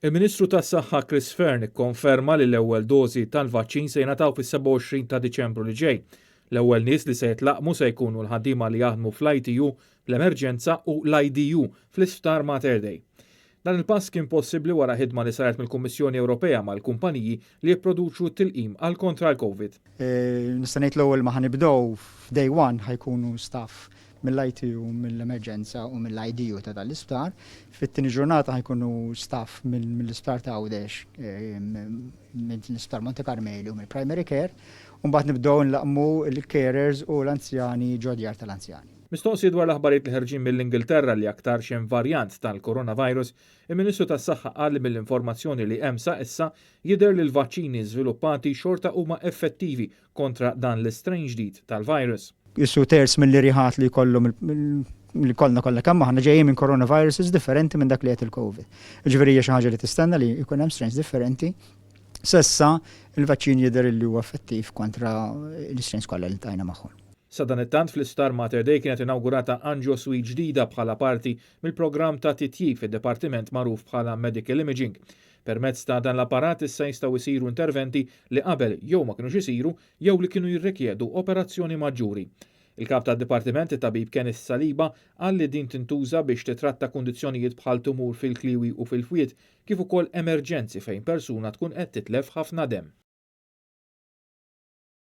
Il-Ministru tas-Saħħa Chris Fearne ikkonferma li l-ewwel dożi tal-vaċċin se jingħataw fis-27 ta' Diċembru li ġej. L-ewwel nies li se jitlaqqmu se jkunu l-ħaddiema li jaħdmu fl-ITU, l-Emerġenza u l-IDU fl-Isptar Mater Dei. Dan il-pass kien possibbli wara ħidma li saret mill-Kummissjoni Ewropea mal-kumpaniji li jipproduċu t-tilqim għal kontra l-Covid. Nista' ngħid l-ewwel ma ħa nibdew f'day one ħa jkunu staff mill-ITU, mill-Emerġenza u mill-IDU ta' dan l-isptar. Fit-tieni ġurnata ħa jkunu staff mill-Isptar ta' Għawdex, mill-Isptar Monte Carmeli u mill-Primary Care. U mbagħad nibdew nlaqqmu l-carers u l-anzjani ġo djar tal-anzjani. Mistoqsi dwar l-aħbarijiet li ħerġin mill-Ingilterra li aktarx hemm varjant tal-coronavirus, il-Ministru tas-Saħħa qal li mill-informazzjoni li hemm sa issa jidher li l-vaċċini żviluppati xorta huma effettivi kontra dan l-istrain ġdid tal-virus. Qisu terz mill-irjiħat li jkollhom li kollna kollha kemm aħna ġejjin minn coronaviruses differenti minn dak li qed il-COVID. Ġifieri hija xi ħaġa li tistenna li jkun hemm strains differenti. S'issa il-vaċċin jidher li huwa effettiv kontra l-istrains kollha li ltqajna magħhom. Sadanittant, fl-Isptar Mater Dei kienet inaugurata angio suite ġdida bħala parti mill-programm ta' titjib fid-dipartiment magħruf bħala Medical Imaging. Permezz ta' dan l-apparat issa jistgħu jsiru interventi li qabel jew ma kinux isiru jew li kienu jirrikjedu operazzjoni maġġuri. Il-kap tad-dipartiment, it-tabib Kenneth Saliba, qal li din tintuża biex titratta kundizzjonijiet bħal tumur fil-kliwi u fil-fwied, kif ukoll emerġenzi fejn persuna tkun qed titlef ħafna demm.